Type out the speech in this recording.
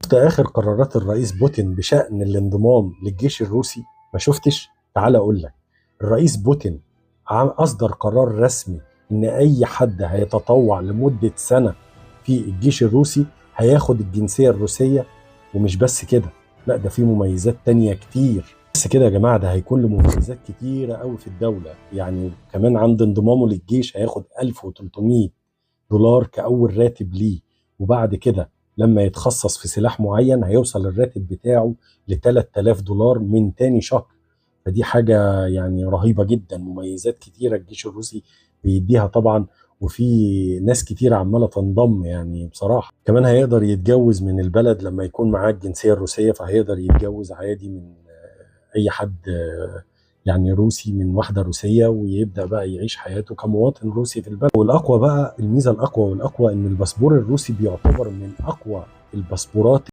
شفت آخر قرارات الرئيس بوتين بشأن الانضمام للجيش الروسي؟ ما شفتش؟ تعال أقول لك. الرئيس بوتين أصدر قرار رسمي إن أي حد هيتطوع لمدة سنة في الجيش الروسي هياخد الجنسية الروسية. ومش بس كده، لا ده في مميزات تانية كتير. بس كده يا جماعة، ده هيكون له مميزات كتيرة قوي في الدولة. يعني كمان عند انضمامه للجيش هياخد 1300 دولار كأول راتب ليه، وبعد كده لما يتخصص في سلاح معين هيوصل الراتب بتاعه ل 3000 دولار من تاني شهر. فدي حاجة يعني رهيبة جدا، مميزات كتيرة الجيش الروسي بيديها طبعا، وفي ناس كتيرة عمالة تنضم. يعني بصراحة كمان هيقدر يتجوز من البلد لما يكون معاه الجنسية الروسية، فهيقدر يتجوز عادي من أي حد يعني روسي، من واحدة روسية، ويبدأ بقى يعيش حياته كمواطن روسي في البلد. والأقوى بقى، الميزة الأقوى والأقوى، إن الباسبور الروسي بيعتبر من أقوى الباسبورات.